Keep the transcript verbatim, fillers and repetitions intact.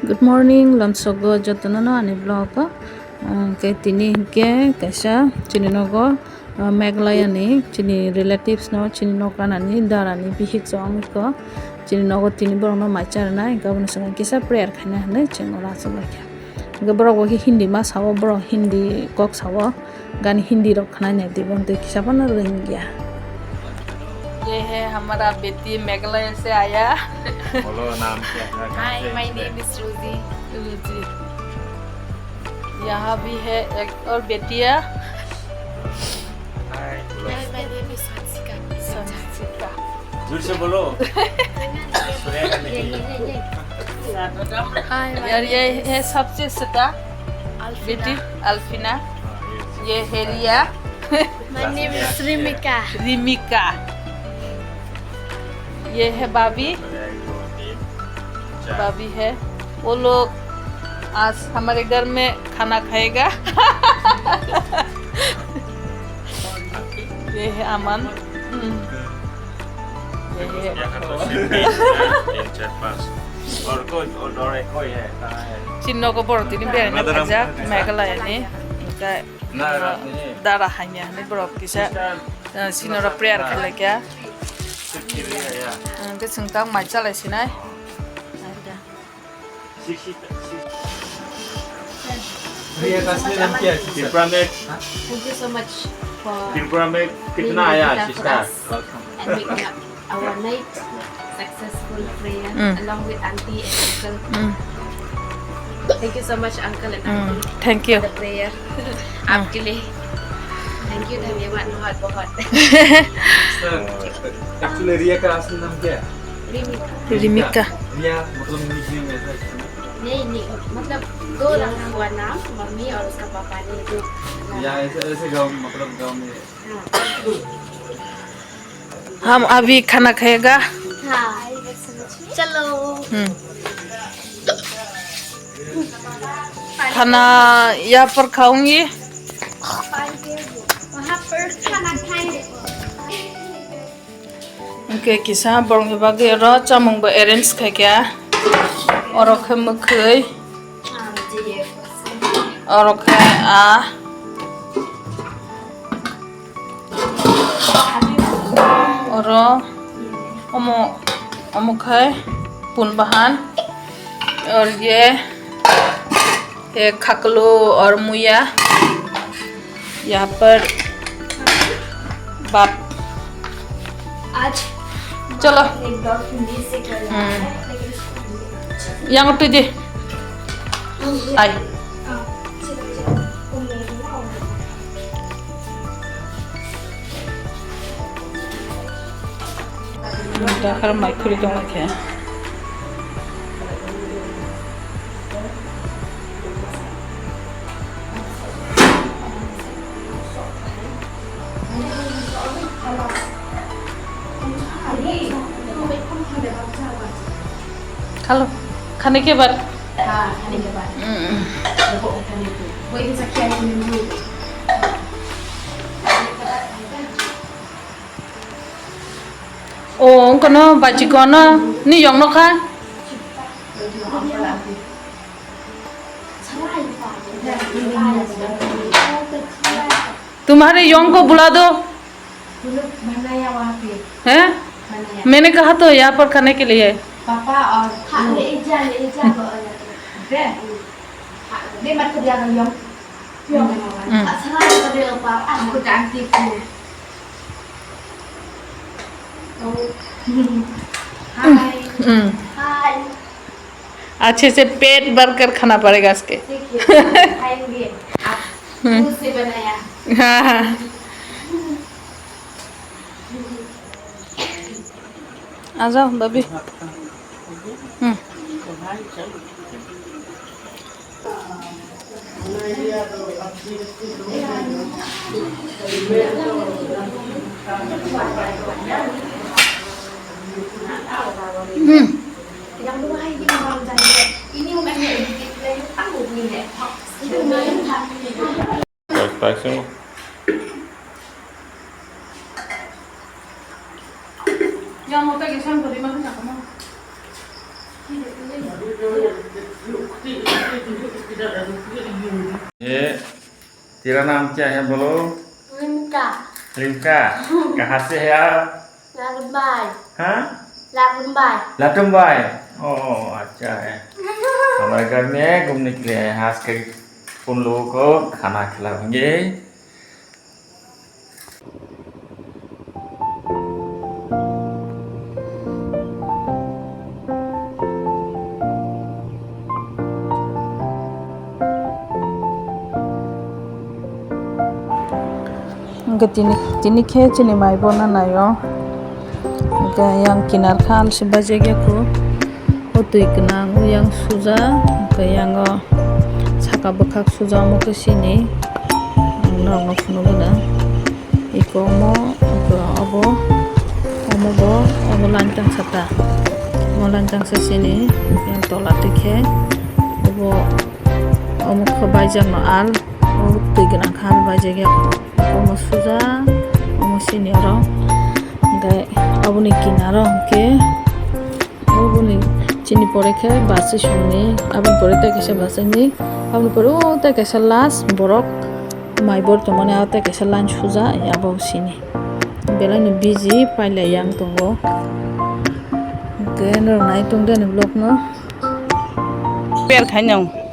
Good morning, lamsogo jotono no ani vlog o. Hwnkhe tini hwnkhe kaisa chini nogo, ah, Meghalaya ni chini relatives no, chini nok anani dara ni bihik chong ko. Chini nogo tini borok no mai charnai, hwnkhe aboni swkang kisa prayer khaina hinwi chwng oro achuk laikha. Hwnkhe borok bo khe Hindi ma sao, borok Hindi kok sao. Gani Hindi rok khwnai nai twi, bo twi kisa phano Rohingya. ये है हमारा बेटी मेघालय से आया। बोलो, नाम क्या है? Hi, my name is Rosie। रुचि। यहाँ भी है एक और बेटियाँ। Hi, बोलो। Hi, my name is Sansika। संसिका। जोर से बोलो। सुनेगा नहीं। Hi, my name is Alfina। बेटी अल्फिना। ये है रिया। My name is रिमिका। रिमिका। ये है भाभी। भाभी है। वो लोग आज हमारे घर में खाना खाएगा। ये है अमन। हम्म। ये है। तीन, चार, पाँच। और कोई, और, और एक कोई है, कहाँ है? Chini nogo borok tini berani phaijak Meghalaya ni. Hwnkhe dara hanya hinwi borok kisa, eh, chini oro prayer khlaikha. Hwnkhe chwng tang mai chalai sinai. रिया का असली नाम क्या है, सिस्टर? त्रिपुरा में। Thank you so much for Tripura में कितना आया, sister? And making up our night successful prayer along with auntie and uncle. Thank you so much, uncle and auntie, for the prayer. आपके लिए thank you, धन्यवाद बहुत बहुत। सर, एक्चुअली रिया का असली नाम क्या है? रिमिका। रिमिका। रिया मतलब निकनेम ऐसा है इसका? नहीं, नहीं, मतलब दो रखा हुआ नाम मम्मी और उसका पापा ने जो नाम। या ऐसे, ऐसे गाँव, मतलब गाँव में। हाँ। हम अभी खाना खाएगा। हाँ। चलो। हम्म। खाना यहाँ पर खाऊंगी। वहाँ पर खाना खाएंगे। Hwnkhe kisa borokni bagwi oro chamungbo arrange khaikha. Oro khe mwkhwi. Oro khe a. Oro omo, omo khe pun bahan. Or ye, ye khaklu or muya. यहाँ पर बाप। आज चलो। एक दौर हिंदी से कर रहा है, लेकिन इसको हिंदी अच्छा से। Yang tu je. Ai. हाँ, चलो, चलो। वो मेरी ना, वो मेरी। Dakhar mai khuri tong khe. Khalo, khani ke bar. हाँ, खाने के बाद। Mm. वो, वो इधर से क्या है, मैंने O, wngkha no, bachikon no, ni yong no kha. तुम्हारे योंग को बुला दो। हैं? मैंने कहा तो यहाँ पर खाने के लिए। पापा और अच्छे से पेट भर कर खाना पड़ेगा इसके। ठीक है, खाएंगे। आप खुद से बनाया। हाँ, हाँ। आ जाओ, भाभी। हम्म। ये तेरा नाम क्या है बोलो? रिंका। रिंका। कहाँ से है आप? लाटुमबाई। हाँ? लाटुमबाई। लाटुमबाई। ओ, अच्छा है। हमारे घर में घूमने के लिए आए हैं। आज करीब उन लोगों को खाना खिलाएंगे। Hwnkhe tini, tini khe chini mai bono naio. Hwnkhe yang kinar kha alsi bajak ya kho. O twi gwnang yang suja, hwnkhe yang o saka bwkhak suja omo khe sini. Norokno phunuk gwnang. Iko omo, iko obo, omo bo, omo lantang sata. Omo lantang sa sini, yang tola twi khe, obo, omo khe baijak no al, o twi gwnang kha al baijak ya. Omo suja, omo sini oro. Hwnkhe oboni kinaro hwnkhe, oboni chini pore khe basi songni, aboni pore tei kaisa basani, aboni pore o tei kaisa last borok mai bor tongmani, o tei kaisa line suja, abo sini. Belai ni busy, pailai yang tongo. Hwnkhe norok nai tongdi ani vlog no. Per khaino.